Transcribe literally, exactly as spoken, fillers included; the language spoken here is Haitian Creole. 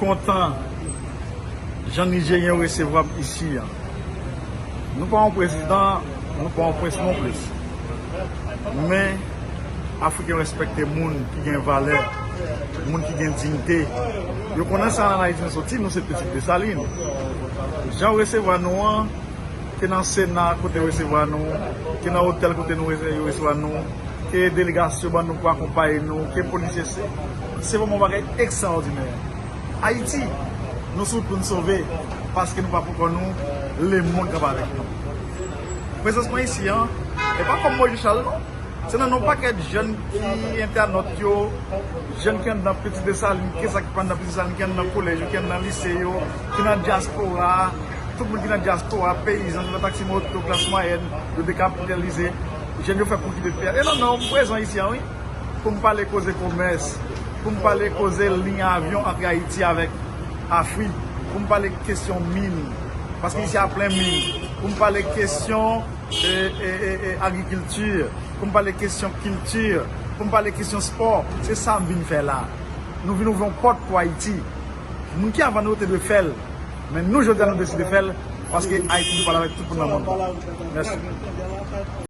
Kontan jan Nijeryen yo resevwa m isi a. Nou pa yon prezidan, nou pa yon prens non plis. Men, Afriken yo respekte moun ki gen valè, moun ki gen diyite. Yo konnen sa ann Ayiti nou soti, nou se pitit Desalin. Jan yo resevwa nou an, ke nan Sena kote yo resevwa nou, ke nan otèl kote nou rese- yo resevwa nou, ke delegasyon ban nou pou akonpaye nou, ke polisye se, se vrèman yon bagay ekstraòdinè. Ayiti, nou sou wout pou n sove, paske nou pa pran kò nou, lemonn kanpe avèk nou. Prezans mwen isi an, e pa kòm Moïse Charles non. Se nan non pakèt jèn ki entènot yo, jèn ki anndan Pitit Desalin, ki sa ki pa anndan Pitit Desalin, ki anndan kolèj yo, ki anndan lise yo, ki nan dyaspora, tout moun ki nan dyaspora, peyizan, chofè taksi moto, klas mwayèn, yo dekapitalize, jèn yo fè kou kite tè. E non, non, m prezan isi an, wi. Pou m pale koze komès, pou m pale koze liy avyon ant Ayiti avèk Afrik, pou m pale kesyon min, paske isi a plen min, pou m pale kesyon e, e, e, e, agrikilti, pou m pale kesyon kilti, pou m pale kesyon spò, se sa m vin fè la. Nou vin ouvri yon pòt pou Ayiti. Moun ki avan nou yo te dwe fè l, men nou jodi a nou deside fè l, paske Ayiti dwe pale avèk tout moun nan mond lan. Mèsi.